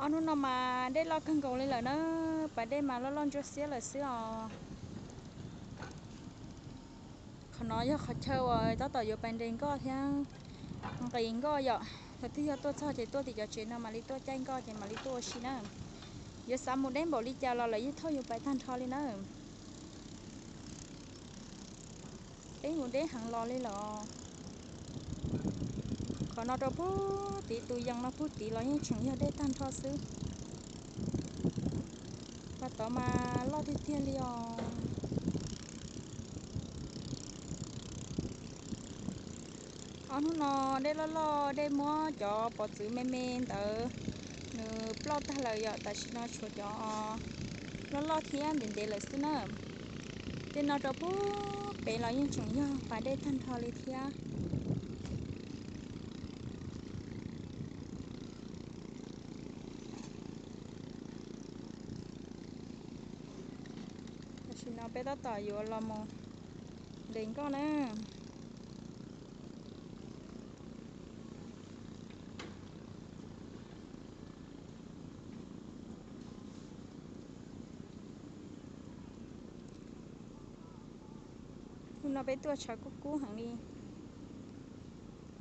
Ob hnub no mas dej loj kawg nkaus li lawm na, pas dej mas loj loj ntsuab xiab lawm xwb os. Qhov no yog qhov chaw uas tab tom yuav pais nres nkoj thiab nqis nkoj yom. Thaum twg yog tuaj txog ces tuaj tim cov tsev no mam li tuaj caij nkoj ces mam li tuaj ua si na. Yuav xav mus deb npaum li cas los lawv yeej thauj yus pais tag nrho li na. Deb mus deb heev los li lawm. Qhov no rau puag tid, tus yees no puag tid los yeej tseem yog dej tag nrho xwb. Pas tod mas loj tiag tiag li os. Ob hnub no dej loj loj, dej muab cov pov txwv me me ntawd nws ploj tag lawm yom, tam sim no tshuav cov loj loj thiab ntev ntev lawm xwb na. Tej no rau puag pem los yeej tseem yog pas dej tag nrho li thiab. Tam sim no peb tab tom yuav los mus nres nkoj na. Hnub no peb tuaj tshav kub kub heev li.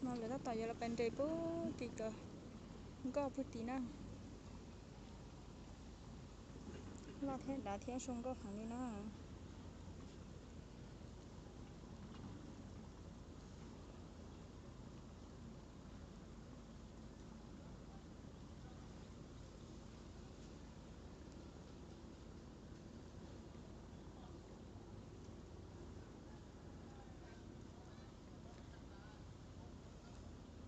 No lawv tab tom yuav los pais nres puag tim cov nkoj puag tid na. Loj thiab dav thiab zoo nkauj heev li na.